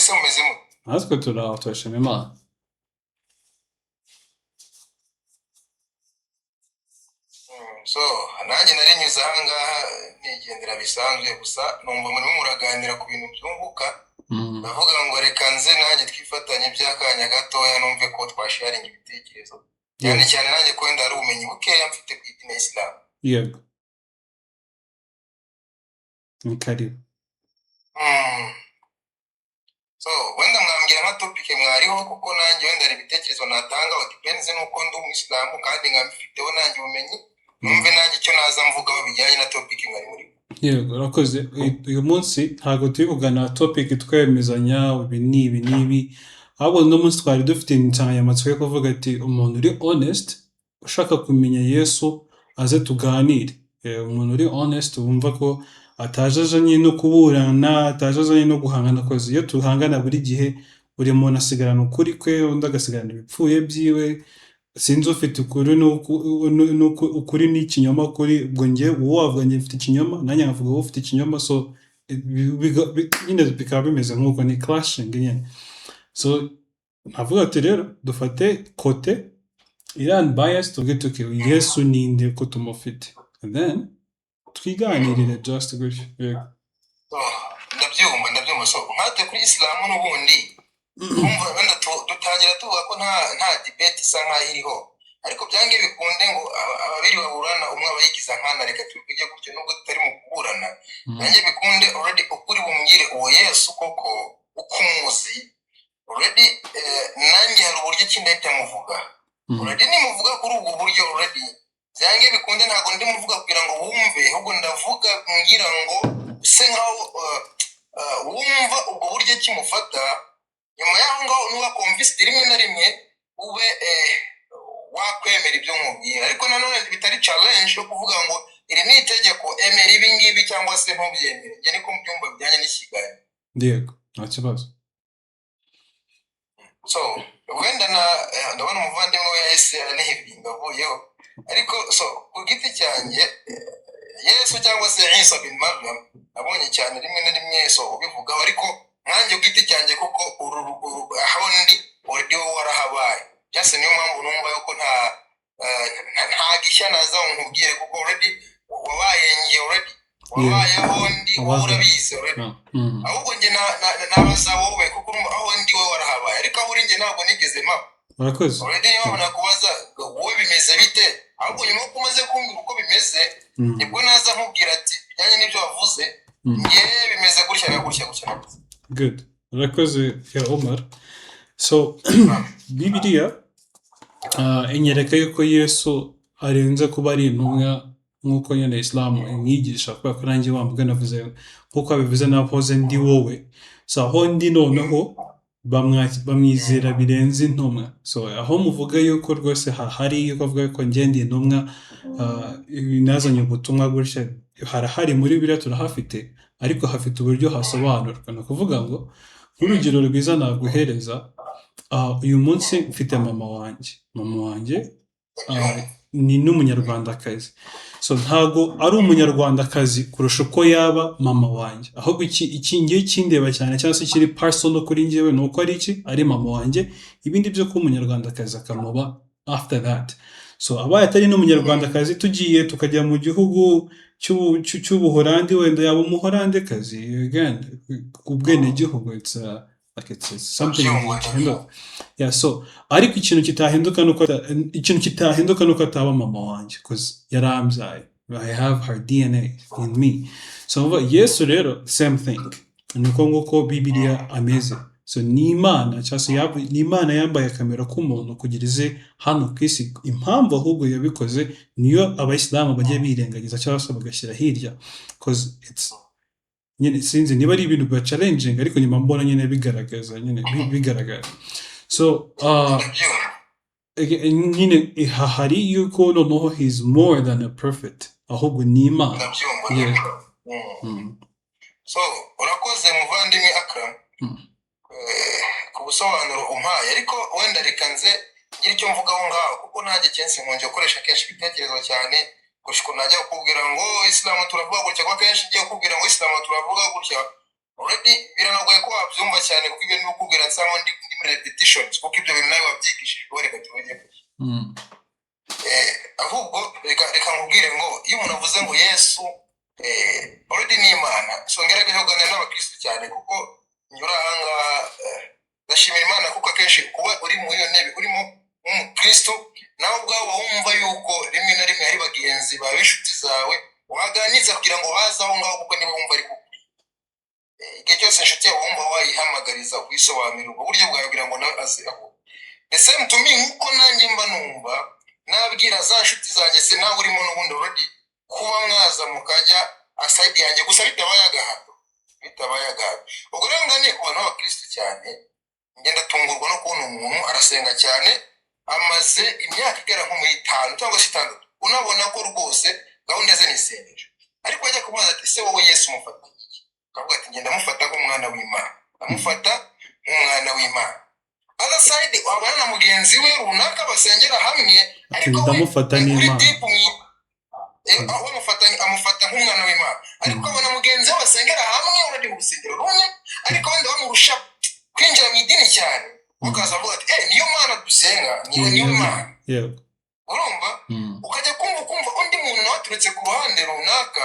Mwese mumeze mute? Natwe turi aho, turashima Imana. So nanjye nari nyuze ahangaha nigendera bisanzwe, gusa numva murimo muraganira ku bintu byunguka. Ndavuga ngo reka nze nanjye twifatanye by'akanya gatoya, numve ko twasharinga ibitekerezo, cyane cyane nanjye ko wenda hari ubumenyi bukeya mfite ku idini ya Isilamu. Yego, ni karibu. So wenda mwambwira nka topic mwariho, kuko nanjye wenda hari ibitekerezo natanga, depends n'uko ndi umuyisilamu kandi nkabifiteho nanjye ubumenyi, numve nanjye icyo naza mvugaho bijyanye na topic mwari muri. Yego, urakoze. Uyu munsi ntabwo turi kugana topic twemezanya ibi n'ibi n'ibi, ahubwo uno munsi twari dufite insanganyamatsiko yo kuvuga ati umuntu uri honest ushaka kumenya Yesu aze tuganire. Umuntu uri honest wumva ko ataje azanye no kuburana, ataje azanye no guhangana, 'cause iyo tuhangana buri gihe buri muntu asigarana ukuri kwe, undi agasigarana ibipfuye byiwe. Sinzi ufite ukuri ukuri n'ikinyoma kuri ubwo. Njye wowe wavuga njye mfite ikinyoma, nanjye nkavuga wowe ufite ikinyoma, so nyine bikaba bimeze nk'uko ni clashing nyine. So nkavuga ati rero dufate côté iri unbiased, tuvuge tuti Yesu ninde ko tumufite, and then twiganirire just gutyo. Yego. So, ndabyumva. So nkatwe kuri Isilamu n'ubundi urumva wenda dutangira tuvuga ko nta debate isa nkaho iriho, ariko byange bikunde ngo ababiri baburana umwe aba yigiza nkana, reka tubivuge gutyo nubwo tutari mu kuburana. Byange bikunde already ukuri bumbwire uwo Yesu koko uko umuzi already, nanjye hari uburyo ki ndahita muvuga. Already nimuvuga kuri ubwo buryo, already byange bikunde ntabwo ndi muvuga kugira ngo wumve, ahubwo ndavuga ngira ngo use nkaho wumva ubwo buryo kimufata. Nyuma y'aho ngaho nuba convinced, rimwe na rimwe ube wakwemera ibyo nkubwira, ariko nanone bitari challenge yo kuvuga ngo iri ni itegeko, emera ibi ngibi cyangwa se ntubyemere. Njye niko mubyumva bijyanye n'ikiganiro. Yego, nta kibazo. So wenda na ndabona umuvandimwe we yahise anihivinga avuyeho, ariko so ku giti cyanjye, Yesu cyangwa se Isa bin Maryam nabonye cyane rimwe na rimwe so ubivugaho, ariko nkanjye ku giti cyanjye, kuko uru aho ndi already wowe warahabaye byose, niyo mpamvu numva yuko nta gishya naza ngo nkubwire, kuko already wabaye ngiye, already wabaye aho ndi wowe. Wabaye. Urabizi already. Ahubwo njye nabaza wowe, kuko urumva aho ndi wowe warahabaye, ariko aho uri njye ntabwo nigeze mpaba. Urakoze. Already niyo mpamvu nakubaza ngo wowe bimeze bite, ahubwo nyuma yuko umaze kumbwira uko bimeze, nibwo naza nkubwira ati bijyanye n'ibyo wavuze, njye bimeze gutya na gutya, gutya na gutya. Good, urakoze ya Omar. So Bibiliya inyereka yuko Yesu arenze kuba ari intumwa nk'uko nyine Isilamu imwigisha, kubera ko nanjye wa mugani navuze nk'uko abivuze, nahoze ndi wowe. So aho ndi noneho bamwizera birenze intumwa. So aho muvuga yuko rwose hahari yuko avuga ko njye ndi intumwa, nazanye ubutumwa gutya, harahari muri Bibiliya turahafite, ariko hafite uburyo hasobanurwa. Ni ukuvuga ngo nk'urugero rwiza naguhereza, uyu munsi mfite mama wanjye. Mama wanjye ni n'umunyarwandakazi, so ntago ari umunyarwandakazi kurusha uko yaba mama wanjye, ahubwo iki ngiye kindeba cyane cyangwa se kiri personal kuri njyewe ni uko ari iki, ari mama wanjye. Ibindi byo kuba umunyarwandakazi akamuba after that. So abaye atari n'umunyarwandakazi, tugiye tukajya mu gihugu cy'Ubuholandi, wenda yaba umuholandikazi. Again, ubwenegihugu it's like it's something gihinduka. Yeah, so ariko ikintu kitahinduka nuko ataba mama wanjye, 'cause yarambyaye, I have her DNA in me. So umva, Yesu rero same thing, niko nguko Bibiliya ameze. So ni Imana, cyangwa se ni Imana yambaye akamero k'umuntu kugira ize hano ku isi. Impamvu ahubwo yabikoze niyo abayisilamu bajya birengagiza cyangwa se bagashyira hirya, 'cause it's nyine sinzi niba ari ibintu biba challenging, ariko nyuma mbona nyine bigaragaza nyine bigaragara. So nyine hahari yuko noneho he's more than a prophet, ahubwo ni Imana. Ndabyumva. Yeah. So urakoze muvandimwe Akram ku busobanuro umpaye, ariko wenda reka nze ngire icyo mvugaho ngaho, kuko nanjye kenshi nkunze gukoresha kenshi ibitekerezo cyane kurusha ukuntu najya kukubwira ngo Isilamu turavuga gutya, kuko akenshi ngiye kukubwira ngo Isilamu turavuga gutya. Already biranagoye ko wabyumva cyane, kuko ibyo ndimo kukubwira nsa nkaho ndi muri repetitions, kuko ibyo bintu nawe wabyigishijwe. Reka tubijye. Ahubwo reka nkubwire ngo iyo umuntu avuze ngo Yesu already ni Imana, so ngerageje kuganira n'abakristo cyane, kuko nyura ahangaha, ndashimira Imana kuko akenshi kuba uri muri iyo ntebe urimo nk'umukristo, nawe ubwawe uba wumva yuko rimwe na rimwe hari bagenzi bawe, inshuti zawe waganiriza kugira ngo baze aho ngaho, kuko niba wumva ari kukuri. Igihe cyose inshuti yawe wumva wayihamagariza kuyisobanurira ubwo buryo bwawe kugira ngo nawe aze aho, the same to me, nkuko nanjye mba numva nabwira za nshuti zanjye se nawe urimo n'ubundi already kuba mwaza mukajya aside yanjye, gusa bitabaye agahato, bitabaye agahato. Ubwo rero nganiye ku bantu b'abakristo cyane, ngenda tungurwa no kubona umuntu arasenga cyane, amaze imyaka igera nko muri 5 cyangwa se 6, unabona ko rwose gahunda ze ni isengesho, ariko ajya kumubaza ati: "Ese wowe Yesu umufata iki?" Akavuga ati: "Ngenda amufata nk'umwana w'Imana, amufata nk'umwana w'Imana." Other side, wabana na mugenzi we runaka basengera hamwe, Ati ariko we ndamufata uri n'Imana. deep mu aho amufata nk'umwana w'Imana, ariko ukabona mugenzi we basengera hamwe already mu rusengero rumwe, ariko wenda bamurusha kwinjira mu idini cyane, bakaza bavuga ati: "Eh, niyo Mana dusenga, niyo Mana." Urumva, ukajya kumva ukumva undi muntu nawe aturutse ku ruhande runaka,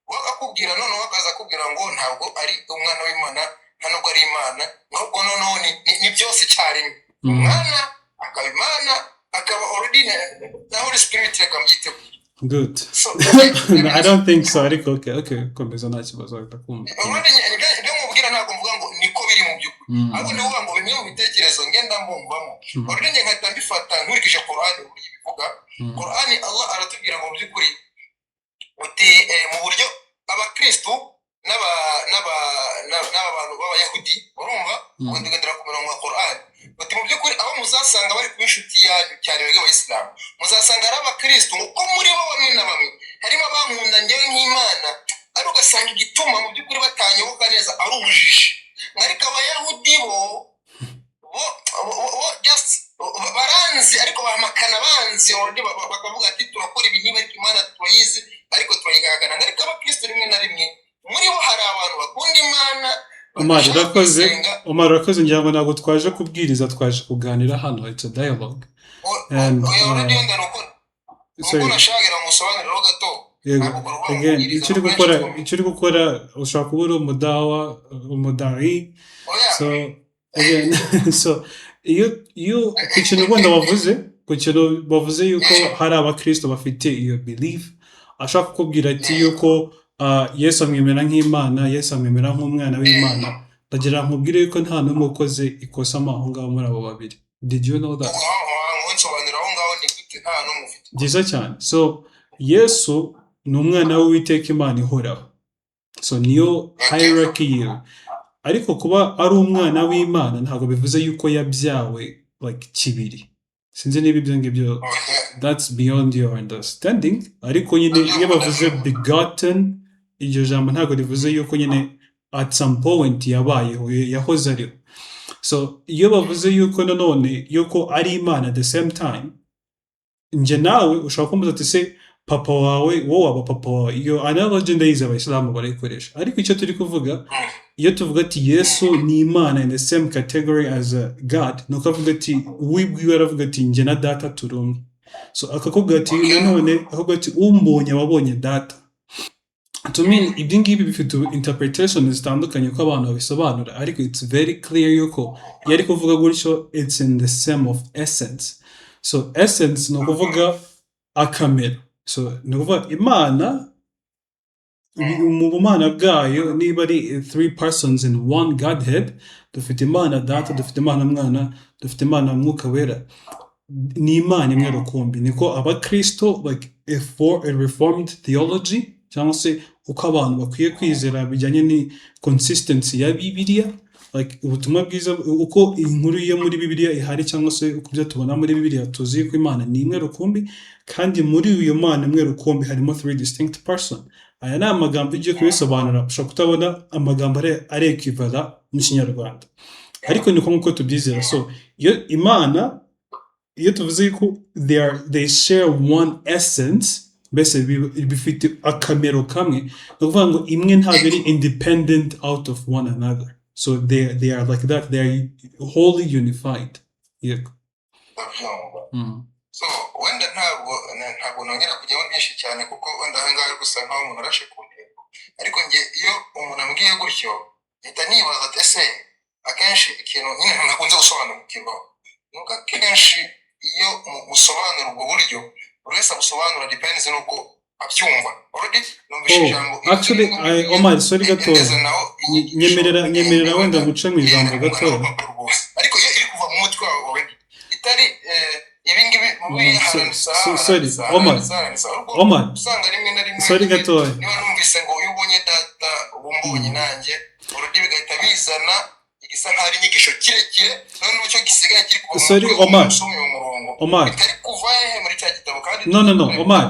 we akubwira, noneho akaza akubwira ngo ntabwo ari umwana w'Imana, nta nubwo ari Imana, ahubwo noneho ni byose icyarimwe, umwana akaba Imana, akaba already na Holy Spirit, reka mbyite. Good. So I don't think so, ariko okay, komeza, nta kibazo, ndakumva. Ubundi ibyo nkubwira ntabwo mvuga ngo niko biri mu by'ukuri, ahubwo ni ukuvuga ngo bimwe mu bitekerezo ngenda mbumvamo, already njye nkahita mbifata nkurikije Korani uburyo ibivuga. Korani, Allah aratubwira ngo mu by'ukuri uti mu buryo abakristu n'aba bantu b'abayahudi, urumva, ubwo tugendera ku mirongo ya Korani, uti mu by'ukuri abo muzasanga bari kuba inshuti yanyu cyane mwebwe abayisilamu, muzasanga ari abakristu, kuko muri bo bamwe na bamwe harimo abankunda njyewe nk'Imana, ariko ugasanga igituma mu by'ukuri batanyoboka neza ari ubujiji. Ariko abayahudi bo just baranzi, ariko bahamakana banzi already, bakavuga ati: "Turakora ibi niba, ariko Imana turayizi, ariko turayigahakana." Ariko abakristo rimwe na rimwe muri bo hari abantu bakunda Imana, Omar, badashaka urakoze. gusenga. Omar, urakoze. Ngira ngo ntabwo twaje kubwiriza, twaje kuganira hano. It's a dialogue and Oya, already wenda ni uko sorry. nashakagira ngo musobanurireho gato. Yego. Ntabwo urubuga Again, mubwiriza icyo uri abenshi gukora, twumva. icyo uri gukora, ushobora kuba uri umudawa, umuda'i. Oya. So again, so iyo ku kintu wenda wavuze, ku kintu bavuze yuko hari abakristo bafite iyo belief, ashaka kukubwira ati yuko Yesu amwemera nk'Imana, Yesu amwemera nk'umwana w'Imana, ndagira nkubwire yuko nta n'umwe ukoze ikosa mo aho ngaho muri abo babiri. Did you know that? Nsobanurira aho ngaho, ni gute nta n'umwe ufite ikosa? Byiza cyane. So Yesu ni umwana w'Uwiteka Imana ihoraho, so niyo hierarchy yiwe. Ariko kuba ari umwana w'Imana ntabwo bivuze yuko yabyawe like kibiri. Sinzi niba ibyo ngibyo, that's beyond your understanding, ariko nyine iyo bavuze begotten, iryo jambo ntabwo rivuze yuko nyine at some point yabayeho, yahoze ariho. So iyo bavuze yuko nanone yuko ari Imana at the same time, njye nawe ushobora kumbaza ati: "Se papa wawe, wowe waba papa wawe?" Iyo analogy ndayizi, abayisilamu barayikoresha. Ariko icyo turi kuvuga, iyo tuvuga ati Yesu ni Imana in the same category as a God, ni uko avuga ati, we ubwiwe aravuga ati: "Njye na Data turi umwe." So akakubwira ati nanone, akakubwira ati: "Umbonye aba abonye Data." To me, ibyo ngibi bifite interpretation zitandukanye uko abantu babisobanura, ariko it's very clear yuko iyo ari kuvuga gutyo, it's in the same of essence. So essence ni ukuvuga akamero. So ni ukuvuga Imana mu bumana bwayo, niba ari three persons in one Godhead, dufite Imana Data, dufite Imana Mwana, dufite Imana Mwuka Wera, ni Imana imwe rukumbi. Niko abakristo, like a reformed theology, cyangwa se uko abantu bakwiye kwizera bijyanye ni consistency ya Bibiliya, like ubutumwa bwiza, uko inkuru yo muri Bibiliya ihari, cyangwa se uko ibyo tubona muri Bibiliya, tuzi ko Imana ni imwe rukumbi, kandi muri iyo Mana imwe rukumbi harimo three distinct person. Aya ni amagambo iyo ugiye kubisobanura ushobora kutabona amagambo ari equivalent mu Kinyarwanda, ariko niko nk'uko tubyizera. So iyo Imana, iyo tuvuze ko they share one essence, Mbese bifite akamero kamwe. Ni ukuvuga ngo imwe ntabwo ari independent out of one another. So they are like that, they are wholly unified. Yego. Ndabyumva. So wenda ntabwo nongera kujyamo byinshi cyane, kuko wenda aha ngaha ari gusa nkaho umuntu arashe ku ntego. Ariko njye iyo umuntu ambwiye gutyo, mpita nibaza ati: ese akenshi ikintu nyine ntakunze gusobanukirwa ni uko akenshi iyo musobanura ubwo buryo, buri wese abusobanura depends n'uko abyumva. Already numvise Oh, ijambo actually, Omar, sorry gatoya. ndetse naho inyigisho Nyemerera wenda guce mu ijambo gatoya. Ariko iyo iri kuva mu mutwe wawe already itari ibi ngibi muri haranisa. Sorry, Omar. Omar, usanga rimwe na rimwe sorry gatoya. Niba numvise ngo iyo ubonye data uba umbonye nanjye, already bigahita bizana igisa nk'aho ari inyigisho kirekire, noneho icyo gisigaye kiri kuva mu Sorry, mutwe Omar. usomye uwo murongo Omar. bitari kuva hehe muri cya gitabo kandi No, Omar,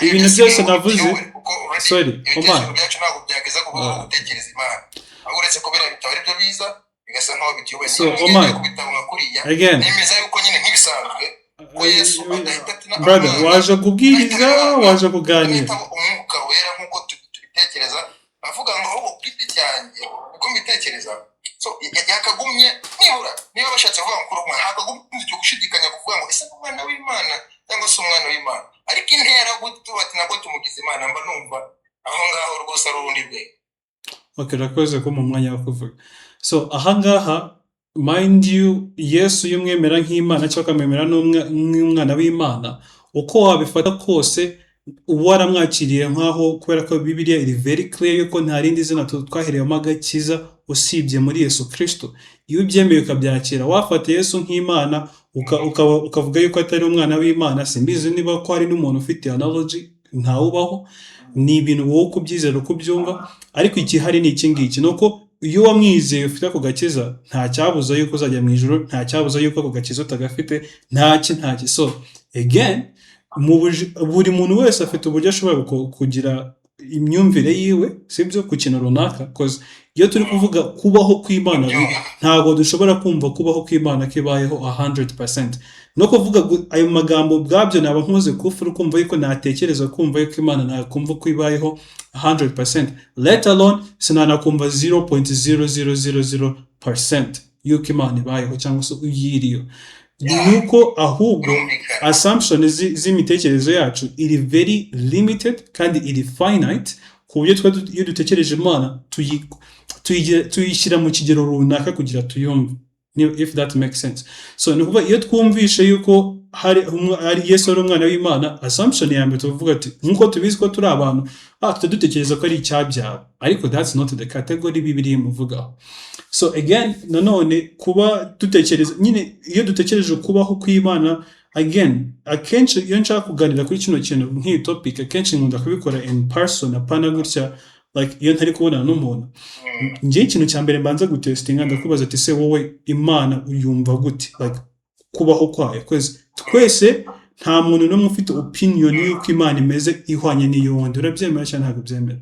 ibintu byose navuze, kuko already sorry, Omar. ibitekerezo byacu ntabwo byageza ku rwego rwo gutekereza Imana, ahubwo uretse ko biriya bitabo aribyo biza bigasa nkaho bituyoboye. So, Niba Omar, ugendeye ku bitabo nka kuriya, again, nemeza yuko nyine nk'ibisanzwe ko Yesu adahita atina brother, waje kubwiriza, waje kuganira? adahita Umwuka Wera nk'uko tubitekereza. Avuga ngo ahubwo ku giti cyanjye uko mbitekereza, so yakagumye nibura niba bashatse kuvuga ngo kuri umwana hakagumye icyo gushidikanya kuvuga ngo ese ni umwana w'Imana cyangwa se umwana w'Imana, ariko intera gutuba ati nabwo tumugize Imana, mba numva aho ngaho rwose ari urundi rwego. Okay, urakoze ko mu mwanya wo kuvuga. So ahangaha, mind you, Yesu iyo umwemera nk'Imana cyangwa ukamwemera nk'umwana w'Imana, uko wabifata kose uba waramwakiriye nk'aho, kubera ko Bibiliya iri very clear yuko nta rindi zina twahereyemo agakiza usibye muri Yesu Kristo. Iyo ubyemeye ukabyakira, wafata Yesu nk'Imana, ukavuga yuko atari umwana w'Imana, simbizi niba ko hari n'umuntu ufite analogy, ntawubaho. Ni ibintu wowe uko ubyizera, uko ubyumva. Ariko igihari ni iki ngiki, ni uko iyo wamwizeye ufite ako gakiza, nta cyabuza yuko uzajya mu ijuru, nta cyabuza yuko ako gakiza utagafite, ntaki ntaki. So again, buri muntu wese afite uburyo ashobora kugira imyumvire yiwe, sibyo, ku kintu runaka, 'cause iyo turi kuvuga kubaho kw'Imana, ntabwo dushobora kumva kubaho kw'Imana kibayeho 100%. No kuvuga ayo magambo ubwabyo naba nkoze kufuru, kumva yuko natekereza kumva yuko Imana nakumva ko ibayeho 100%, let alone sinanakumva 0.0000% yuko Imana ibayeho cyangwa se uyiriyo. Nuko ahubwo assumption z'imitekerereze yacu iri very limited kandi iri finite, ku buryo twe iyo dutekereje Imana tuyishyira mu kigero runaka kugira tuyumve, if that makes sense. So ni ukuvuga iyo twumvishe yuko hari Yesu ari umwana w'Imana, assumption ya mbere tuvuga ati nk'uko tubizi ko turi abantu, tujya dutekereza ko ari icyabyawe, ariko that's not the category Bibiliya imuvugaho. So again, nanone kuba dutekereza nyine, iyo dutekereje kubaho kw'Imana, again, akenshi iyo nshaka kuganira kuri kino kintu nk'iyi topic, akenshi nkunda kubikora in person, apana gutya, like iyo ntari kubonana n'umuntu. Njyewe ikintu cya mbere mbanza gutestinga, ndakubaza ati: se wowe Imana uyumva gute, like kubaho kwayo? 'Cause twese nta muntu n'umwe ufite opinion y'uko Imana imeze ihwanye n'iy'uwundi. Urabyemera cyangwa ntabwo ubyemera?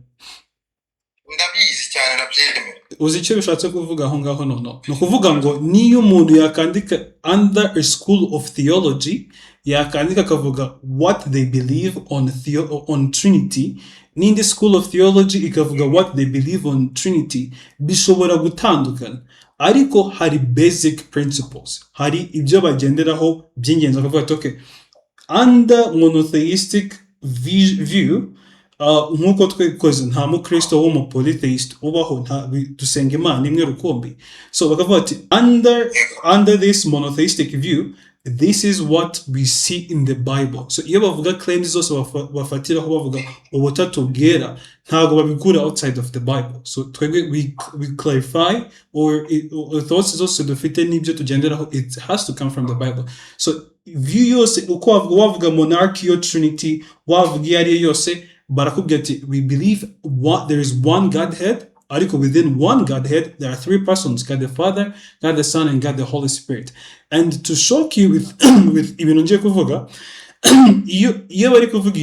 Ndabizi cyane, ndabyemera. Uzi icyo bishatse kuvuga aho ngaho? Noneho ni ukuvuga ngo niyo umuntu yakandika under a school of theology, yakandika akavuga what they believe on Trinity, n'indi school of theology ikavuga what they believe on Trinity, bishobora gutandukana, ariko hari basic principles, hari ibyo bagenderaho by'ingenzi, bakavuga ati: okay, under monotheistic view, nk'uko twikoze, nta mukristo w'umupolytheist ubaho, nta dusenga Imana imwe rukumbi. So bakavuga ati under this monotheistic view, this is what we see in the Bible. So iyo bavuga claims zose bafatiraho bavuga ubutatu bwera, ntabwo babikura outside of the Bible. So twebwe we clarify or thoughts zose dufite n'ibyo tugenderaho, it has to come from the Bible. So view yose uko wavuga monarchical trinity, wavuga iyo ari yo yose, barakubwira ati we believe there is one Godhead, ariko within one Godhead there are three persons: God the Father, God the Son and God the Holy Spirit. And to shock you with ibintu ngiye kuvuga, iyo bari kuvuga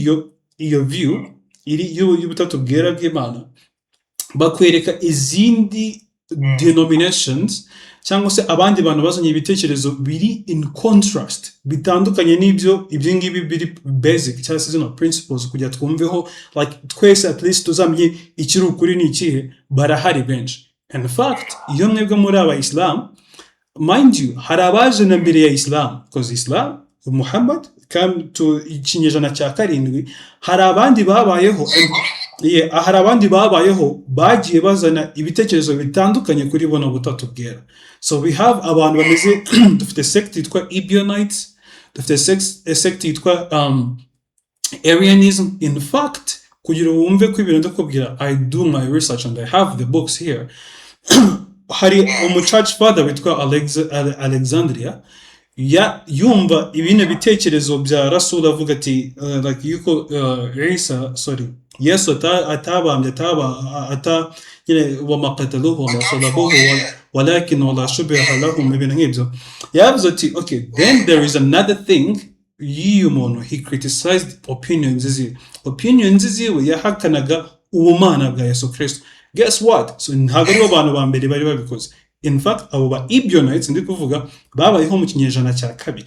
iyo view iri y'ubutatu bwera bw'Imana, bakwereka izindi denominations cyangwa se izindi cyangwa se abandi bantu bazanye ibitekerezo biri in contrast, bitandukanye n'ibyo ibyo ngibi biri basic cyangwa se zino principles, kugira twumveho, like, twese at least tuzamenye ikiri ukuri ni ikihe. Barahari benshi. In fact, iyo mwebwe muri aba Islam, mind you, hari abaje na mbere ya Islam, because Islam, Muhammad come to ikinyejana cya 7. Hari abandi babayeho yeah, hari abandi babayeho bagiye bazana ibitekerezo bitandukanye kuri buno butatu bwera. So we have abantu bameze, dufite sect yitwa Ebionites, dufite sect yitwa Arianism. In fact, kugira wumve ko ibintu ndakubwira, I do my research and I have the books here. Hari umu church father witwa Alexandria, ya yumva ibino bitekerezo bya Rasul, avuga ati like yuko Isa, sorry, Yesu atabambye, ataba ata nyine, وما قتلوه وما صلبوه ولكن ولا شبه لهم, ibintu nk'ibyo. Yavuze ati, "Okay, then there is another thing." Y'uyu muntu, he criticized opinions ziwe, yahakanaga ubumana bwa Yesu Kristo. Guess what? So ntabwo aribo bantu ba mbere bari babikoze. In fact, abo ba Ebionites ndi kuvuga babayeho mu kinyejana cya 2.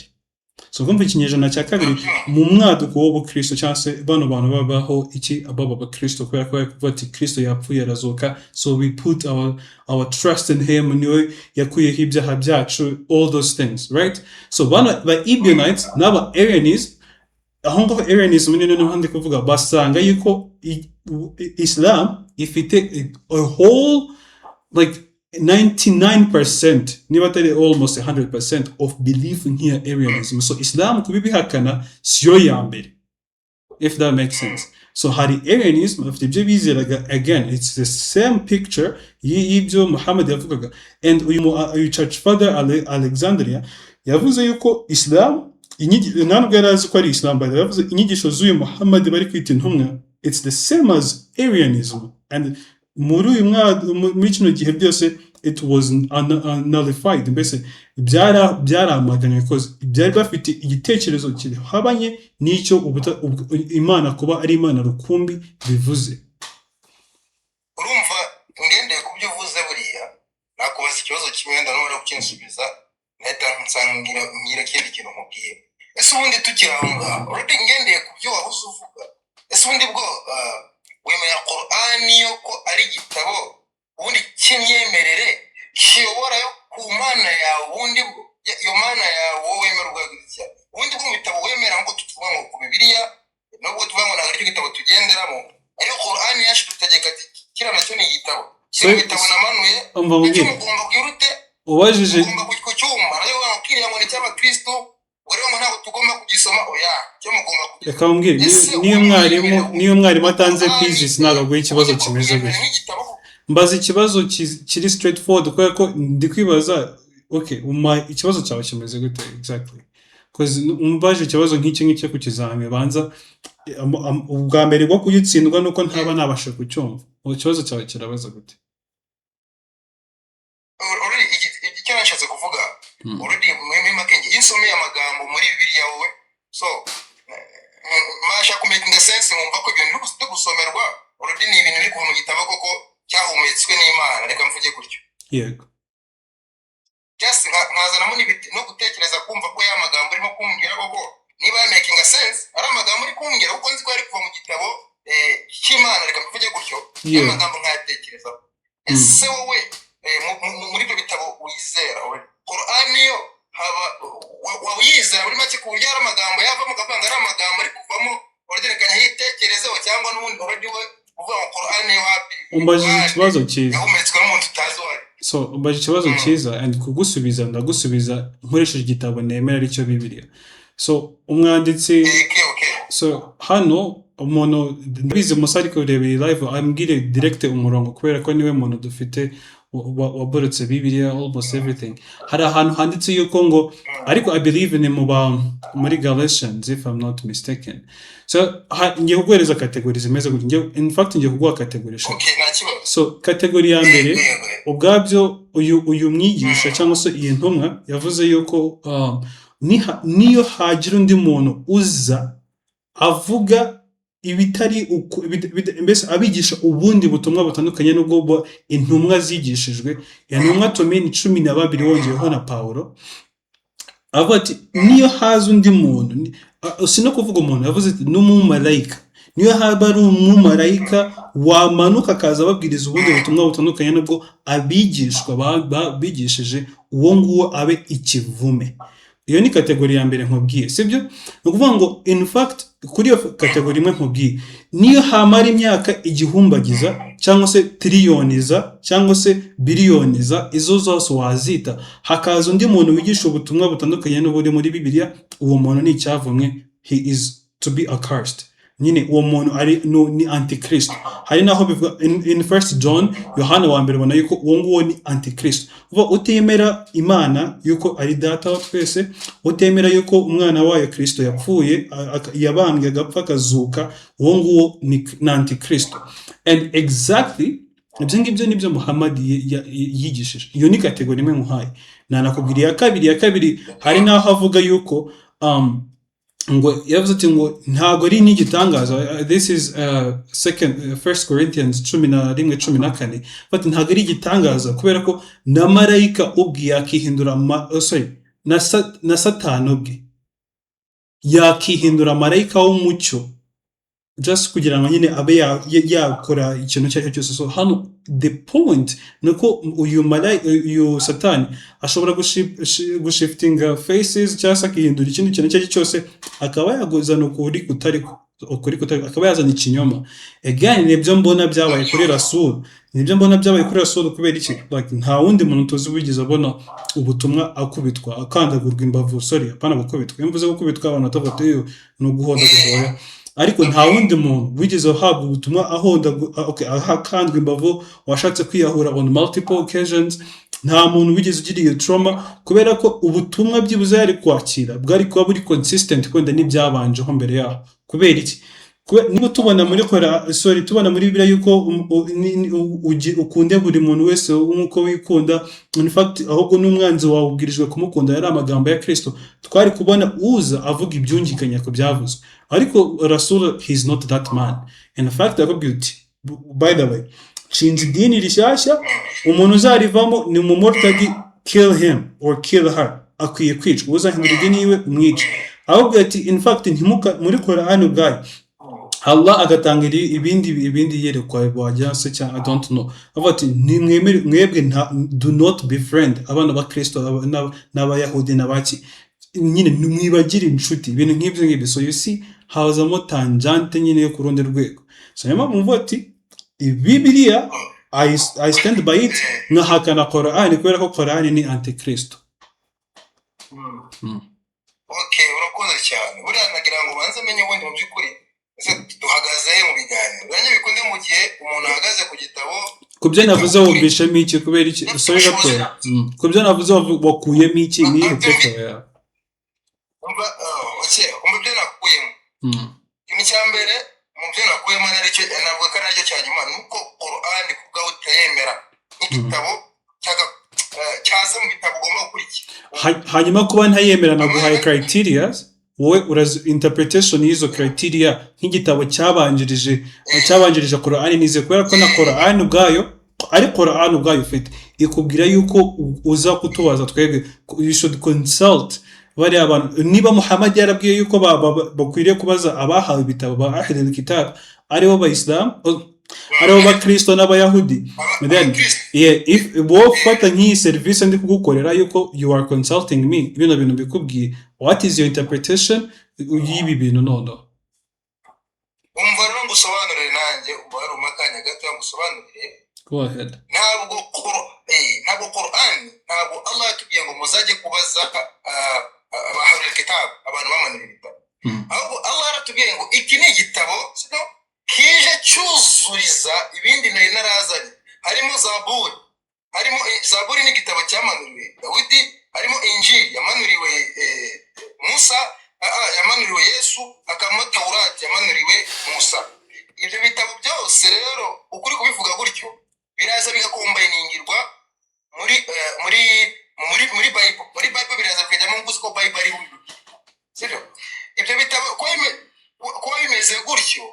So kumva ikinyejana cya 2 mu mwaduko w'ubukristo, cyangwa se bano bantu babaho iki, baba abakristo, kubera ko bari kuvuga ati Kristo yapfuye arazuka, so we put our trust in him, niwe yakuyeho ibyaha byacu, all those things, right? So bano ba Ebionites n'aba Arianism, aho ngaho Arianism ni noneho ndi kuvuga, basanga yuko Islam ifite a whole, like 99%, niba atari almost 100% of belief nk'iya Arianism. So Islam kubibihakana siyo ya mbere, if that makes sense. So hari Arianism, bafite ibyo bizeraga. Again, it's the same picture y'ibyo Muhammad yavugaga. And uyu church father Alexandria yavuze yuko Islam nta nubwo yari azi ko ari Islam, by the way, yavuze inyigisho z'uyu Muhammad bari kwita intumwa, it's the same as Arianism. And muri uyu muri kino gihe byose it was nullified, mbese byaramaganywe, because byari bafite igitekerezo kihabanye n'icyo Imana kuba ari Imana rukumbi bivuze. Urumva, ngendeye ku byo uvuze, buriya nakubaza ikibazo kimwe, wenda numara kukinsubiza nahita nsangira ngira ikindi kintu nkubwiye. Ese ubundi tukiri aho ngaho, already ngendeye ku byo wahoze uvuga, ese ubundi bwo wemera Qur'ani yo ko ari igitabo ubundi cy'imyemerere kiyobora yo ku Mana yawe? Ubundi bwo iyo Mana yawe wowe wemera ubwawe, ubundi bwo mu bitabo wemera, nk'uko tuvuga ngo ku Bibiliya, nubwo tuvuga ngo ntabwo aricyo gitabo tugenderamo, ariko Qur'ani yacu dutegeka ati kiriya nacyo ni igitabo kiri mu bitabo namanuye. Umva icyo mubwire. Mugomba kugira ute? Ubajije Mugomba kucyumva nayo kiriya ngo ni icy'abakristo, ubwo rero ngo ntabwo tugomba kugisoma. Oya, cyo mugomba kugisoma. Reka mbwire. Ese niyo wowe mwarimu wemera niyo mwarimu atanze Qur'ani, physics, ntabwo aguha ikibazo ubundi kimeze wemera gutya. nk'igitabo? Mbaza ikibazo kiri straight forward, kubera ko ndi kwibaza, okay, ikibazo cyawe kimeze gute exactly? Because umbaje ikibazo nk'iki ngiki ku kizami banza, ubwa mbere bwo kugitsindwa nuko ntaba nabasha kucyumva. Ubu ikibazo cyawe kirabaza gute? Already icyo nashatse kuvuga, already muri make, iyo usomeye amagambo muri Bibiliya wowe, so mbasha kumakinga sense, nkumva ko ibintu biri gusomerwa already ni ibintu biri kuva mu gitabo koko cyahumetswe n'Imana, reka mvuge gutyo. Just nkazanamo no gutekereza, kumva ko ya magambo urimo kumbwira koko niba ya makinga sense, ari amagambo uri kumbwira kuko nzi ko ari kuva mu gitabo cy'Imana, reka mbivuge gutyo. Ya magambo nkayatekerezaho. Ese wowe muri ibyo bitabo wizera wowe, Qur'ani yo haba waba uyizera muri make, ku buryo hari amagambo yavamo ukavuga ngo ari amagambo ari kuvamo urerekanya yitekerezeho, cyangwa n'ubundi already we uvuga ngo Qur'ani wapi? Umbajije Qur'ani ikibazo cyiza. yahumetswe n'umuntu utazi uwo ari. So umbajije ikibazo cyiza, and kugusubiza ndagusubiza nkoresheje igitabo nemera, aricyo Bibiliya. So umwanditsi so hano umuntu ndabizi Musa ari kureba iyi live, ambwire direct umurongo, kubera ko niwe muntu dufite waborotse Bibiliya, almost everything. Hari ahantu handitse yuko ngo, ariko I believe ni mu ba muri Galatians, if I'm not mistaken. So ngiye kuguhereza category zimeze gutya. In fact, ngiye kuguha category 3. Okay, nta kibazo. So category ya mbere, ubwabyo uyu mwigisha cyangwa se iyi ntumwa yavuze yuko niyo hagira undi muntu uza avuga ibitari mbese abigisha ubundi butumwa butandukanye n'ubwo intumwa zigishijwe. Intumwa tomeni 12 wongeyeho na Pawulo, avuga ati niyo haza undi muntu, si no kuvuga umuntu, yavuze ati n'umumarayika, niyo haba ari umumarayika wamanuka akaza ababwiriza ubundi butumwa butandukanye n'ubwo abigishwa bigishije, uwo nguwo abe ikivume. Iyo ni category ya mbere nkubwiye, sibyo? Ni ukuvuga ngo in fact kuri iyo category imwe nkubwiye, niyo hamara imyaka igihumbagiza cyangwa se tiriyoniza cyangwa se biliyoniza, izo zose wazita, hakaza undi muntu wigisha ubutumwa butandukanye n'uburi muri Bibiliya, uwo muntu ni icyavumwe, he is to be accursed. Nyine uwo muntu ari no, ni antikristo. Hari naho bivuga in First John, Yohana wa mbere, ubona yuko uwo nguwo ni antikristo. Uva utemera Imana yuko ari Data wa twese, utemera yuko umwana wayo Kristo yapfuye, yabambwe, agapfa, akazuka, uwo nguwo ni antikristo. And exactly ibyo ngibyo nibyo Muhammad yigishije. Iyo ni category imwe nkuhaye. Nanakubwira iya kabiri. Iya kabiri, hari n'aho avuga yuko ngo yavuze ati ngo ntabwo ari n'igitangaza. This is second, First Corinthians 11:14. Bati ntabwo ari igitangaza kubera ko na marayika ubwe yakihindura oh, sorry, na Satani ubwe yakihindura marayika w'umucyo, just kugira ngo nyine abe yakora ikintu icyo ari cyo cyose. So hano the point ni uko uyu marayika, uyu Satani, ashobora gushiftinga faces cyangwa se akihindura ikindi kintu icyo ari cyo cyose, akaba yaguzana ukuri kutari, akaba yazana ikinyoma. Again, nibyo mbona byabaye kuri Rasul, nibyo mbona byabaye kuri Rasul. Kubera iki? Like, nta wundi muntu tuzi wigeze abona ubutumwa akubitwa, akandagurwa imbavu. Sorry, apana gukubitwa. Iyo mvuze gukubitwa abantu batavuga ati "Eyo, ni uguhondagurwa." Oya, ariko nta wundi muntu wigeze ahabwa ubutumwa ahonda, okay, akandwa imbavu, washatse kwiyahura on multiple occasions. Nta muntu wigeze ugira iyo trauma, kubera ko ubutumwa byibuze yari kwakira bwari kuba buri consistent wenda n'ibyabanjeho mbere yaho. Kubera iki? Niba tubona muri kora, sorry, tubona muri Bibiliya yuko ukunde buri muntu wese nk'uko wikunda, in fact ahubwo n'umwanzi wawe ubwirijwe kumukunda, yari amagambo ya Kristo, twari kubona uza avuga ibyungikanya ku byavuzwe. Ariko Rasul, he is not that man. In fact yakubwira uti by the way, nshinze idini rishyashya, umuntu uzarivamo ni umumortadi, kill him or kill her, akwiye kwicwa, uzahindura idini yiwe umwice. Ahubwo ati in fact ntimuka muri Korani ubwayo Allah agatanga ibindi yerekwa wajya se cyangwa I don't know, avuga ati ntimwemere mwebwe, nta do not befriend abana ba Kristo n'Abayahudi n'abaki, nyine ntimwibagire inshuti, ibintu nk'ibyo ngibyo. So you see, hazamo tangente nyine yo ku rundi rwego. So niyo mpamvu mvuga ati Bibiliya I stand by it, nkahakana Korani kubera ko Korani ni antikristo. Okay, urakoze cyane. Buriya nagira ngo ubanze amenye ubundi mu by'ukuri ese duhagaze he mu biganiro. Nanjye bikunde mu gihe umuntu ahagaze ku gitabo. Ku byo navuze wumvishemo iki? Kubera iki? Sorry gatoya. Ku byo navuze wakuyemo iki? Nihe takeaway yawe? Umva, okay, umva ibyo nakuyemo. Ikintu cya mbere mu byo nakuyemo, naricyo navuga ko ari naryo cya nyuma, ni uko Qur'ani ku bwawe utayemera nk'igitabo cyaza mu bitabo ugomba gukurikira. Hanyuma kuba ntayemera, naguhaye criteria, wowe urazi interpretation y'izo criteria nk'igitabo cyabanjirije Qur'ani nize, kubera ko na Qur'ani ubwayo, ari Qur'ani ubwayo ufite ikubwira yuko uza kutubaza twebwe, you should consult bariya bantu. Niba Muhammad yarabwiye yuko bakwiriye kubaza abahawe ibitabo ba ahlul kitab, aribo Bayisilamu, aribo Bakristo n'Abayahudi, then yeah, if wowe ufata nk'iyi serivisi ndi kugukorera yuko you are consulting me, bino bintu mbikubwiye, what is your interpretation y'ibi bintu noneho? Umva rero ngusobanurire nanjye, uba wari akanya gato ngusobanurire. Go ahead. Ntabwo Qur'an, ntabwo Allah yatubwiye ngo muzajye kubaza abahabwa kitab, abantu bamanura ibitabo. Ahubwo Allah yaratubwiye ngo iki ni igitabo, sibyo, kije cyuzuriza ibindi nari narazanye. Harimo Zaburi, harimo Zaburi ni igitabo cyamanuriwe Dawidi, harimo Injili yamanuriwe Musa, yamanuriwe Yesu, hakabamo Tawurati yamanuriwe Musa. Ibyo bitabo byose rero, ukuri kubivuga gutyo, biraza bigacombiningirwa muri Bible. Muri Bible biraza bikajyamo nk'uko uzi ko Bible ari Bibiliya, sibyo? Ibyo bitabo kuba bimeze gutyo.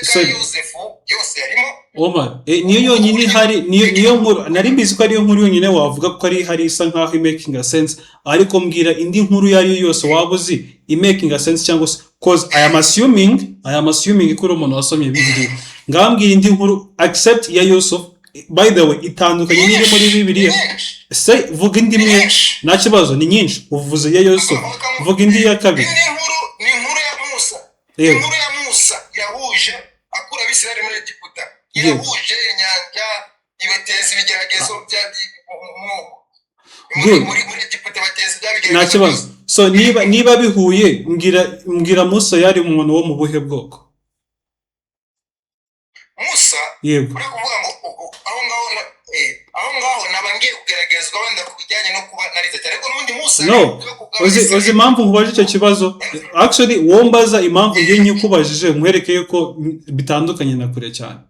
Amateka ya Sorry. Yosefu yose yarimo. Omar, niyo yonyine ihari, niyo nkuru nari mbizi ko ariyo nkuru yonyine wavuga ko ari hari isa nkaho imaking a sense, ariko mbwira indi nkuru iyo ari yo yose waba uzi imaking a sense, cyangwa se cause I am assuming ko uri umuntu wasomye Bibiliya. Ngambwira indi nkuru except iya Yusuf. By the way, itandukanye n'iri muri Bibiliya. Nyinshi. Se vuga indi imwe. Nyinshi. Nta kibazo, ni nyinshi. Uvuze iya Yusuf, vuga indi ya kabiri. Indi nkuru ni inkuru ya Musa. Yego. Inkuru ya Musa yahuje akura Abisirayeli muri Egiputa, yahuje inyanja, ibateza ibigeragezo bya muri Good. muri Egiputa, bateza bya bigeragezo. Nta kibazo. So niba bihuye, mbwira Musa yari umuntu wo mu buhe bwoko? Musa? Yego. Uri kuvuga ngo aho ngaho naba ngiye kugeragezwa wenda ku bijyanye no kuba narize cyane, ariko n'ubundi Musa No. yari ubwoko Uzi bw'Abisirayeli. impamvu nkubaje icyo kibazo? Actually, wowe mbaza impamvu ngiye nyikubajije, nkwereke yuko bitandukanye na kure cyane.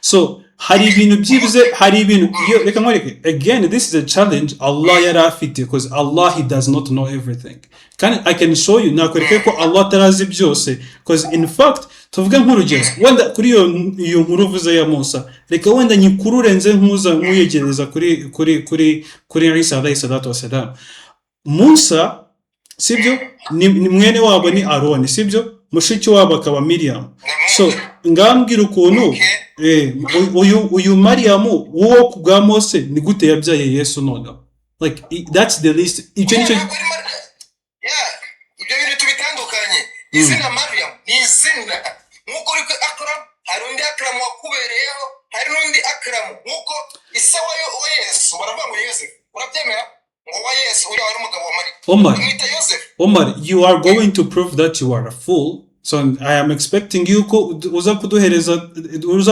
So hari ibintu byibuze, hari ibintu iyo, reka nkwereke again, this is a challenge Allah yari afite, because Allah, he does not know everything. Kandi I can show you, nakwereke ko Allah atarazi byose, because in fact, tuvuge nk'urugero wenda kuri iyo nkuru uvuze ya Musa, reka wenda nyikurure nze nkuza nkuyegereza kuri Isa alayhi salatu wasalam. Musa, sibyo, ni mwene wabo ni Aroni, sibyo? Mushiki wabo akaba Miriam. So ngambwira ukuntu uyu Mariyamu wo ku bwa Mose ni gute yabyaye Yesu noneho? Like, that's the least, icyo nicyo. Ntabwo ari Yeah, ibyo bintu tubitandukanye. Izina Mariam ni izina, nk'uko uri kuri Akram, hari undi Akram wakubereyeho, hari n'undi Akram, nk'uko ise wa Yesu baravuga ngo Yosefu. Urabyemera ngo wa Yesu uriya wari umugabo wa Mariya? Omar. Bamwita Yosefu. Omar, you are going to prove that you are a fool. So I am expecting you ko uza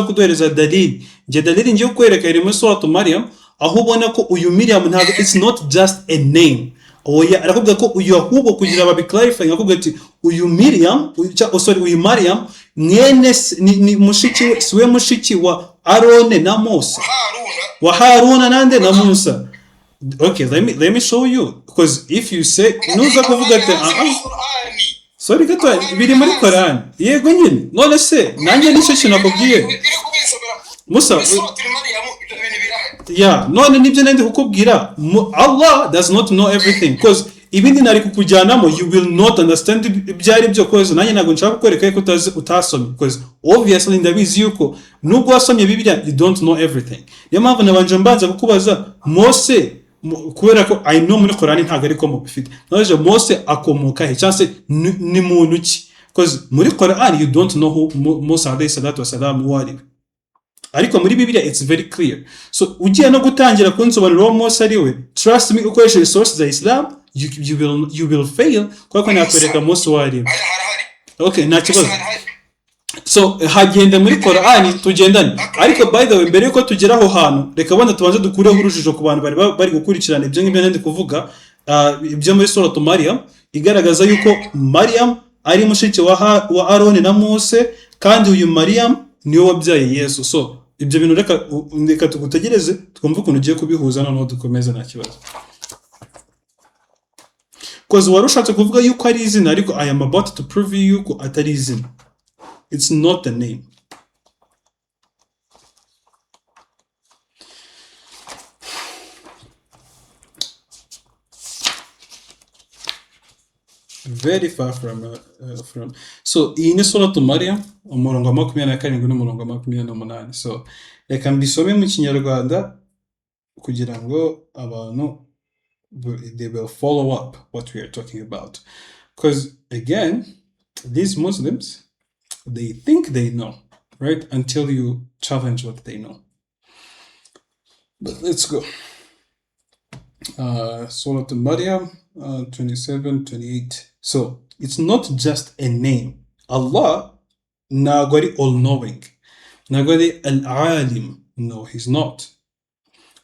kuduhereza dalili. Nge dalili ngiye kukwereka iri muri Suratu Maryam, aho ubona ko uyu Miriam ntabwo, it's not just a name. Oya, arakubwira ko uyu ahubwo kugira babiclarify, akubwira ati uyu Miriam, oh, sorry, uyu Mariam mwene ni mushiki we, siwe mushiki wa Arone na Mose? Haruna. Wa Haruna nande na Musa. Okay, let me show you, because if you say, nuza kuvuga ati ah ah. Qur'ani. Sorry gato, biri muri Quran. Yego nyine. None se nanjye nicyo kintu nakubwiye. Iri kubinsomera. Musa. Muri Suratul Maryam ibyo bintu birahari. Yeah, none nibyo nandi kukubwira. Allah does not know everything, because ibindi nari kukujyanamo you will not understand ibyo ari byo, cause nanjye ntabwo nshaka kukwereka yuko utazi, utasomye, because obviously ndabizi yuko nubwo wasomye Bibiliya, you don't know everything. Niyo mpamvu nabanje mbanza kukubaza Mose, kubera ko I know muri Quran ntabwo ariko mubifite. Naje Mose akomoka he, cyangwa se ni muntu ki? Because muri Quran you don't know who Mose alayhi salatu wasalam uwo ari we, ariko muri Bibiliya it's very clear. So ugiye no gutangira kunsobanurira uwo Mose ari we, trust me, ukoresheje source za Islam, you will fail, kubera ko nakwereka Mose uwo ari we. Harahari. Okay, nta kibazo. Harahari. So hagende muri Korani tugendane. Ariko by the way, mbere yuko tugera aho hantu, reka wenda tubanze dukureho urujijo ku bantu bari gukurikirana ibyo ngibyo ndi kuvuga, ibyo muri Suratu Mariam igaragaza yuko Mariam ari mushiki wa Aroni na Mose, kandi uyu Mariam niwe wabyaye Yesu. So ibyo bintu reka tugutegereze twumve ukuntu ugiye kubihuza, noneho dukomeze, nta kibazo. Cause wari ushatse kuvuga yuko ari izina, ariko I am about to prove you yuko atari izina. It's not a name. Very far from. So iyi ni Suratu Maryam, umurongo wa 27 n'umurongo wa 28. So reka mbisome mu Kinyarwanda kugira ngo abantu they will follow up what we are talking about. Because again, these Muslims, they think they know, right? Until you challenge what they know. But let's go. Surah Maryam, 27, 28. So it's not just a name. Allah ntabwo ari all knowing. Ntabwo ari al-alim. No, he's not.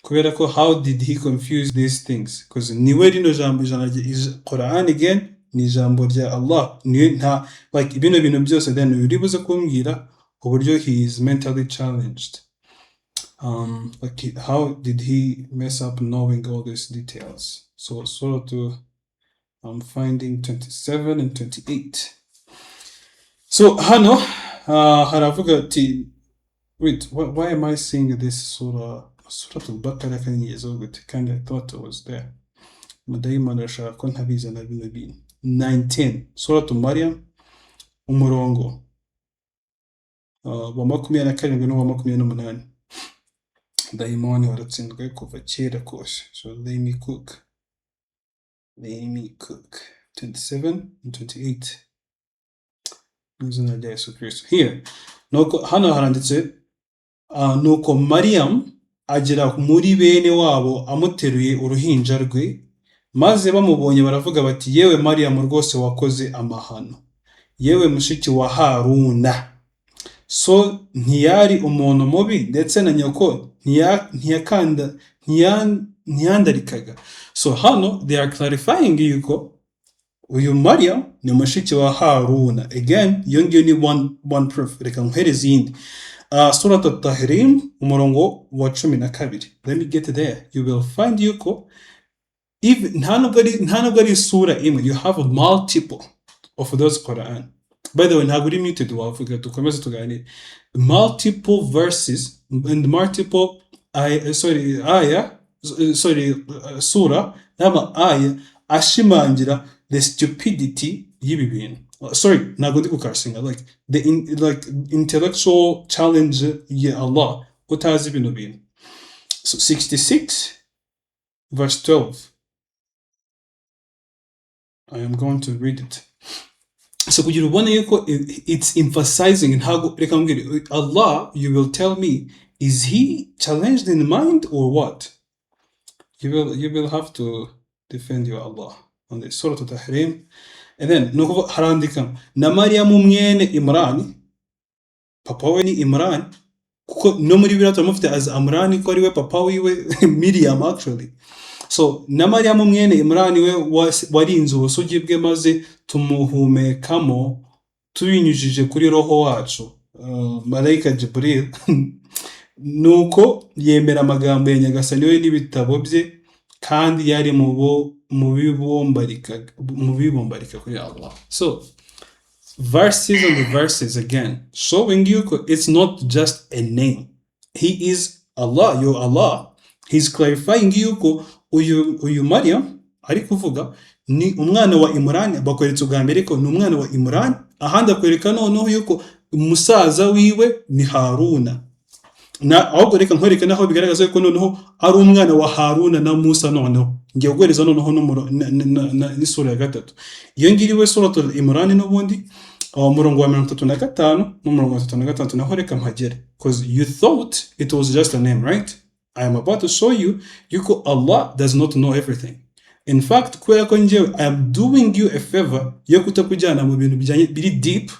Kubera ko how did he confuse these things? Because niwe rino jambo ijana rya Quran again ni ijambo rya Allah. Niwe nta like bino bintu byose, then uri buze kumbwira uburyo he is mentally challenged. Like how did he mess up knowing all these details? So Surah to I'm finding 27 and 28. So hano Haravuga ati, wait, why am I seeing this surah? Surah Al-Baqarah kanyigezeho gute kandi I thought it was there? Mudayimoni arashaka ko ntabizana bino bintu. 19, Surah Maryam, umurongo wa 27 n'uwa 28. Dayimoni waratsinzwe kuva kera kose. So let me cook, let me cook. 27 and 28, mu izina rya Yesu Kristo. Here, nuko hano haranditse, nuko Mariam agera muri bene wabo amuteruye uruhinja rwe, maze bamubonye baravuga bati: "Yewe Mariam, rwose wakoze amahano, yewe mushiki wa Haruna. So ntiyari umuntu mubi, ndetse na nyoko ntiyakanda ntiyandarikaga." So hano they are clarifying yuko uyu Mariam ni mushiki wa Haruna. Again, iyo ngiyo ni one proof. Reka nkuhereze iyindi. Surat At-Tahrim, umurongo wa 12. Let me get there. You will find yuko even nta nubwo ari isura imwe, you have multiple of those Quran. By the way, ntabwo uri muted, wavuga dukomeze tuganire. Multiple verses and multiple ay, sorry, aya, sorry, sura n'ama aya ashimangira the stupidity y'ibi bintu. Sorry, ntabwo ndi gucursinga, like the like intellectual challenge ya Allah utazi bino bintu. So 66 verse 12, I am going to read it. So kugira ubone yuko it's emphasizing, ntabwo, reka mbwire, Allah, you will tell me, is he challenged in mind or what? You will have to defend your Allah on this. Surah Tahrim, and then ni ukuvuga harandika na Mariyamu mwene Imrani, papa we ni Imran, kuko no muri Bibiliya turamufite as Amrani, ko ari we papa wiwe Miriam actually. So na Mariyamu mwene Imrani we warinze ubusugi bwe, maze tumuhumekamo tubinyujije kuri roho wacu, malayika Jibril, nuko yemera amagambo ya Nyagasani we n'ibitabo bye, kandi yari mu bo mu bibumbarika kuri Allah. So verses on the verses again showing you it's not just a name. He is Allah, your Allah. He's clarifying yuko uyu Mariam ari kuvuga ni umwana wa Imran. Bakweretse ubwa mbere ko ni umwana wa Imran, ahandi akwereka noneho yuko umusaza wiwe ni Haruna. Na ahubwo reka nkwereke naho bigaragaza ko noneho ari umwana wa Haruna na Musa. Noneho ngiye guhereza noneho n'isura ya gatatu. Iyo ngiyo iwe Suratul Imran n'ubundi, umurongo wa 35 n'umurongo wa 36. Naho reka mpagere, because you thought it was just a name, right? I am about to show you yuko Allah does not know everything. In fact, kubera ko njyewe I am doing you a favor yo kutakujyana mu bintu bijyanye biri deep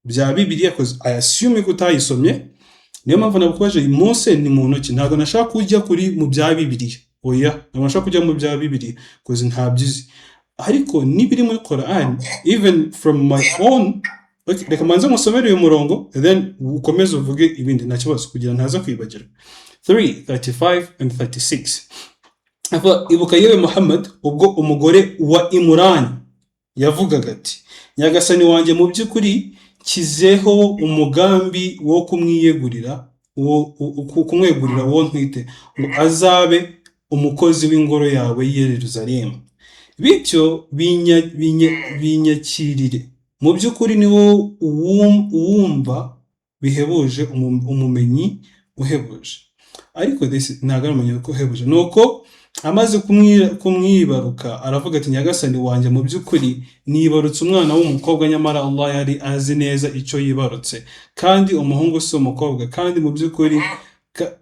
bya Bibiliya, because I assume ko utayisomye. Niyo mpamvu nakubaje Mose ni muntu ki. Ntabwo nashaka kujya kuri mu bya Bibiliya, oya, ntabwo nashaka kujya mu bya Bibiliya because ntabyo uzi. Ariko n'ibiri muri Quran, even from my own. Okay, reka manze musomere uyu murongo, then ukomeze uvuge ibindi, nta kibazo, kugira ntaza kwibagirwa. 3 35 and 36. Avuga, ibuka yewe Muhammad, ubwo umugore wa Imurani yavugaga ati: "Nyagasani wanjye, mu by'ukuri nshyizeho umugambi wo kumwiyegurira uwo kumwegurira uwo ntwite ngo azabe umukozi w'ingoro yawe y'i Yerusalemu. Bityo binyakirire. Mu by'ukuri ni wowe uwumva bihebuje, umumenyi uhebuje." Ariko this ntabwo ari umumenyi uhebuje. Nuko amaze kumwibaruka aravuga ati: "Nyagasani wanjye, mu by'ukuri nibarutse umwana w'umukobwa, nyamara Allah yari azi neza icyo yibarutse, kandi umuhungu si umukobwa. Kandi mu by'ukuri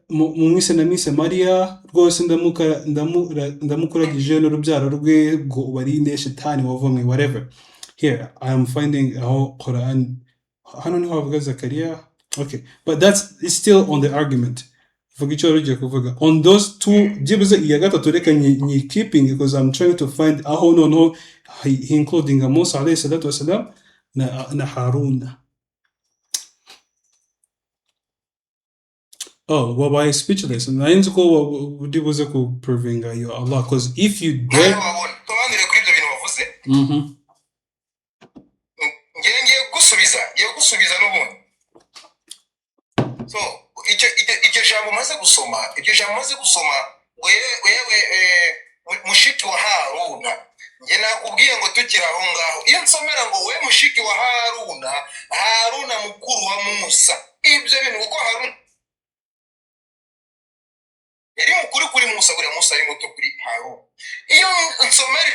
mu mwise na mwise Mariya. Rwose ndamukuragije n'urubyaro rwe ngo ubarinde shitani wavumwe." Whatever. Here I am finding aho Quran, hano niho havuga Zakariya. Okay, but that's, it's still on the argument. Vuga icyo wari ugiye kuvuga on those two. Byibuze iya gatatu reka nyi keeping, because I'm trying to find aho noneho he including Musa alayhi salatu wasalam na Haruna. Oh, wabaye speechless. Nari nzi ko uri buze ku provinga your Allah, because if you dare Nawe wabona tubanire kuri ibyo bintu wavuze. Ngiye gusubiza n'ubundi. So icyo jambo umaze gusoma, iryo jambo umaze gusoma, wewe mushiki wa Haruna, njye nakubwiye ngo tukiri aho ngaho, iyo nsomera ngo we mushiki wa Haruna, Haruna mukuru wa Musa, ibyo bintu, kuko Haruna yari mukuru kuri Musa, buriya Musa ari muto kuri Haruna. Iyo nsomera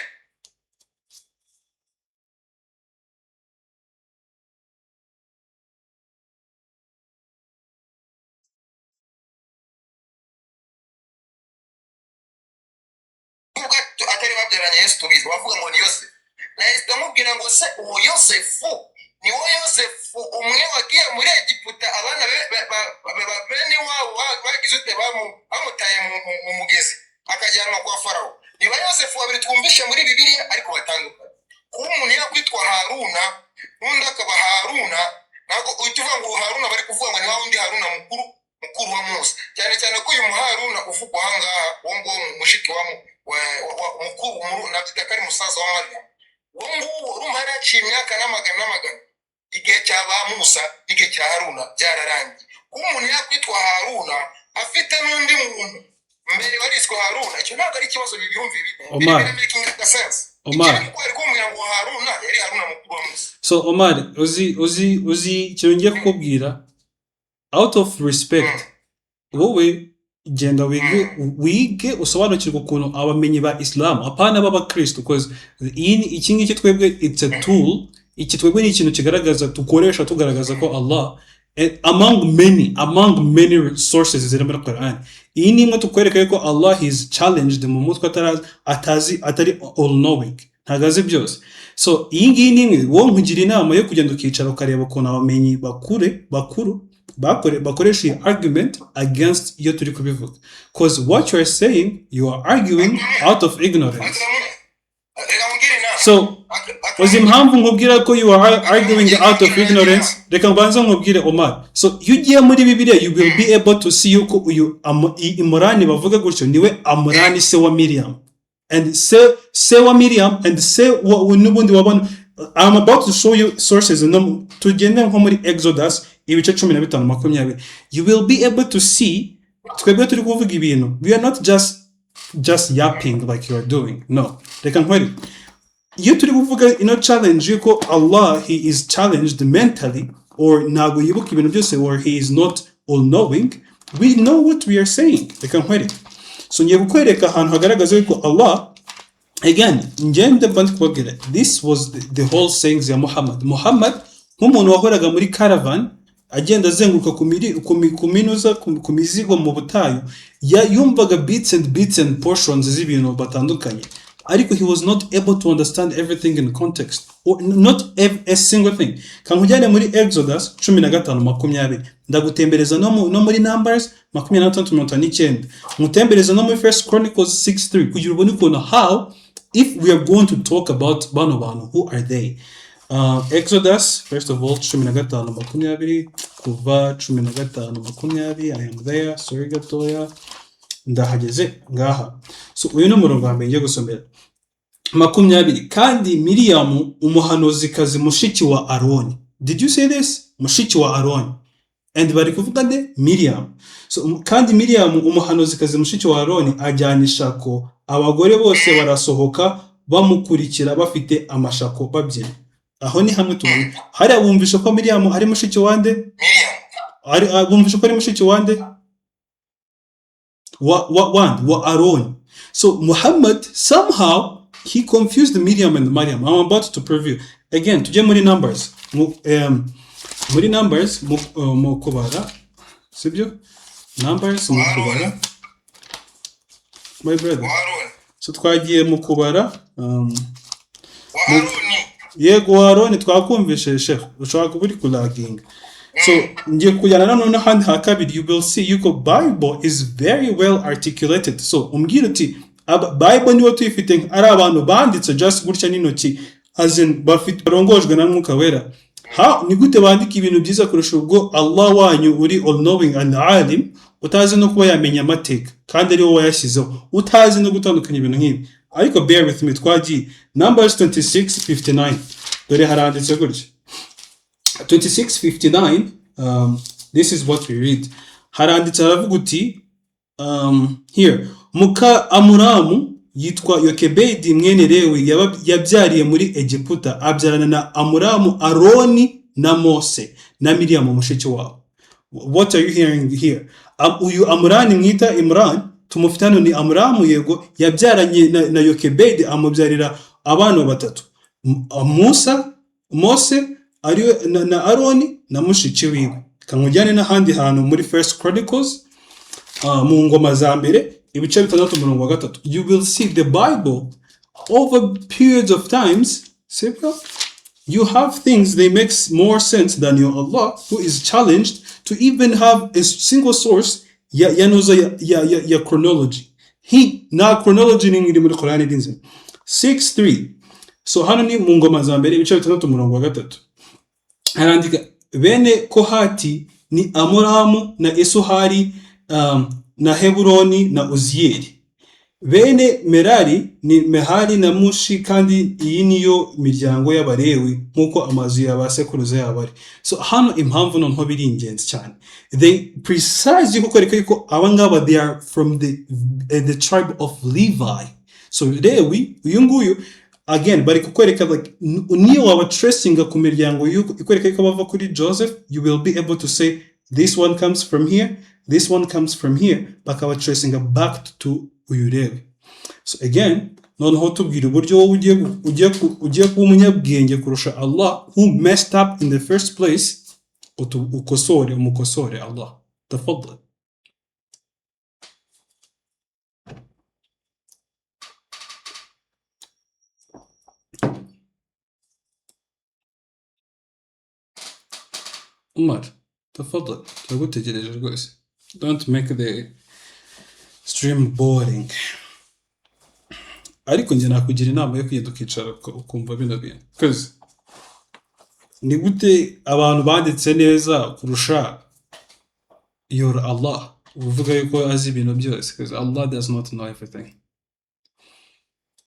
nubwo atari babyaranye Yesu tubizi, bavuga ngo ni Yosefu, nahise ndamubwira ngo se uwo Yosefu ni wo Yosefu umwe wagiye muri Egiputa, abana bene wabo bagize ute, bamutaye mu mugezi akajyanwa kwa Farawo? Niba Yosefu babiri twumvishe muri Bibiliya ariko batandukanye. Kuba umuntu yakwitwa Haruna n'undi akaba Haruna, ntabwo uhita uvuga ngo Haruna bari kuvuga ngo ni wa wundi Haruna mukuru, mukuru wa Musa, cyane cyane ko uyu muharuna uvugwa aha ngaha, uwo nguwo mushiki wa mukuru nabyita ko ari musaza wa Mariya, uwo nguwo urumva yari yaciye imyaka n'amagana n'amagana. Igihe cya ba Musa n'igihe cya Haruna byararangiye. Kuba umuntu yakwitwa Haruna afite n'undi muntu mbere wariswe Haruna, icyo ntabwo ari ikibazo, bibyumva ibi Omar. biri making sense. Omar. Ikindi kuko ari kumbwira ngo Haruna yari Haruna mukuru wa Musa. So Omar, uzi ikintu ngiye kukubwira, out of respect, wowe genda wige usobanukirwe ukuntu abamenyi ba Islam, apana b'abakristo, because iyi iki ngiki twebwe, it's a tool. Iki twebwe ni ikintu kigaragaza, dukoresha tugaragaza ko Allah, among many sources ziri muri Quran, iyi ni imwe tukwereka yuko Allah is challenged mu mutwe, atazi, atari all knowing, ntabwo azi byose. So iyi ngiyi ni imwe. Wowe nkugira inama yo kugenda ukicara ukareba ukuntu abamenyi bakuru bakoresha iyi argument against iyo turi kubivuga, cause what you are saying, you are arguing out of ignorance. Reka mubwire inama. So uzi impamvu nkubwira ko you are arguing out of ignorance? Reka mbanze nkubwire, Omar. So iyo ugiye muri Bibiliya, you will be able to see yuko uyu Imurani bavuga gutyo niwe Amurani se wa Miriam, and se wa Miriam and se wa n'ubundi wabona. I'm about to show you sources. No, tugende nko muri Exodus ibice 15:20, you will be able to see twebwe turi kuvuga ibintu, we are not just yapping like you are doing. No, reka nkwereke. Iyo turi kuvuga ino challenge yuko Allah, he is challenged mentally, or ntabwo yibuka ibintu byose, or he is not all knowing, we know what we are saying. Reka nkwereke. So ngiye kukwereka ahantu hagaragaza yuko Allah, again, ngende mba ndi kubabwira, this was the whole sayings ya Muhammad. Muhammad nk'umuntu wahoraga muri caravan, agenda azenguruka ku miri ku mi- ku minuza ku mizigo mu butayu, yumvaga bits and bits and portions z'ibintu batandukanye, ariko he was not able to understand everything in context, or not a single thing. Kankujyane muri Exodus 15:20, ndagutembereza no muri Numbers 26:59, nkutembereza no muri First Chronicles 6:3, kugira ubone ukuntu how, if we are going to talk about bano bantu, who are they? Exodus, first of all, 15:20, kuva 15:20. I am there, sorry gatoya, ndahageze ngaha. So uyu ni umurongo wa mbere ngiye gusomera, 20. Kandi Miriyamu umuhanuzikazi mushiki wa Aroni. Did you say this? Mushiki wa Aroni, and bari kuvuga nde? Miriam. So kandi Miriam umuhanuzikazi mushiki wa Aroni ajyana ishako, abagore bose barasohoka bamukurikira bafite amashako babyina. Aho ni hamwe tubona hariya. Bumvisha ko Miriam ari mushiki wande? Miriam. Ari bumvisha ko ari mushiki wande? Wa wande? Wa Aroni. So Muhammad, somehow he confused Miriam and Mariam. I'm about to prove you again. Tujye muri Numbers, muri Numbers mu kubara, sibyo? Numbers mu kubara, my brother. Wa Haruni. So twagiye mu kubara Wa Haruni. Yego, wa Aroni, twakumvishe chef, ushobora kuba uri kulaginga. So ngiye kujyana nanone ahandi ha kabiri, you will see yuko Bible is very well articulated. So umbwira uti Bible niwo tuyifite ari abantu banditse just gutya n'intoki, as in bafite barongojwe na Mwuka Wera, ha ni gute bandika ibintu byiza kurusha ubwo Allah wanyu uri all knowing and alim, utazi no kuba yamenya amateka kandi ari wowe wayashyizeho, utazi no gutandukanya ibintu nk'ibi? Ariko bear with me, twagiye Numbers 26:59. Dore haranditse gutya, 26:59. This is what we read. Haranditse haravuga uti here muka Amuramu yitwa Yokebedi mwene Lewi yabyariye muri Egiputa, abyarana na Amuramu Aroni na Mose na Miriyamu mushiki wabo. What are you hearing here? Uyu Amurani mwita Imran tumufite hano ni Amuramu, yego, yabyaranye na Yokebedi, amubyarira abana batatu, Musa, Mose ariwe na Aroni na mushiki wiwe. Kamujyane n'ahandi hantu muri First Chronicles, mu Ngoma za Mbere ibice 6 umurongo wa 3. You will see the Bible over periods of times, sibyo? You have things, they make more sense than your Allah, who is challenged to even have a single source ya yanoza ya chronology. He na chronology ni iri muri Quran irinze 6:3. So hano ni mu Ngoma za Mbere ibice 6 umurongo wa 3, harandika bene Kohati ni Amuramu na Esuhari na Heburoni na Uziyeli. Bene Merari ni Mehari na Mushi. Kandi iyi niyo miryango y'Abalewi nk'uko amazu ya ba sekuruza yabo ari. So hano impamvu noneho biri ingenzi cyane, they precisely kukwereka yuko aba ngaba they are from the tribe of Levi. So Lewi uyu nguyu, again bari kukwereka like niyo waba tracinga ku miryango yuko ikwereka yuko bava kuri Joseph, you will be able to say this one comes from here, this one comes from here, bakaba tracinga back to uyu Lewi. So again noneho tubwira uburyo wowe ugiye kuba umunyabwenge kurusha Allah, who messed up in the first place. Ukosore, umukosore Allah. Tafadhal. Umar, tafadhal, turagutegereje rwose. Don't make the stream boring. Ariko njye nakugira inama yo kugenda ukicara ukumva bino bintu, 'cause ni gute abantu banditse neza kurusha your Allah uvuga yuko azi ibintu byose? Because Allah does not know everything.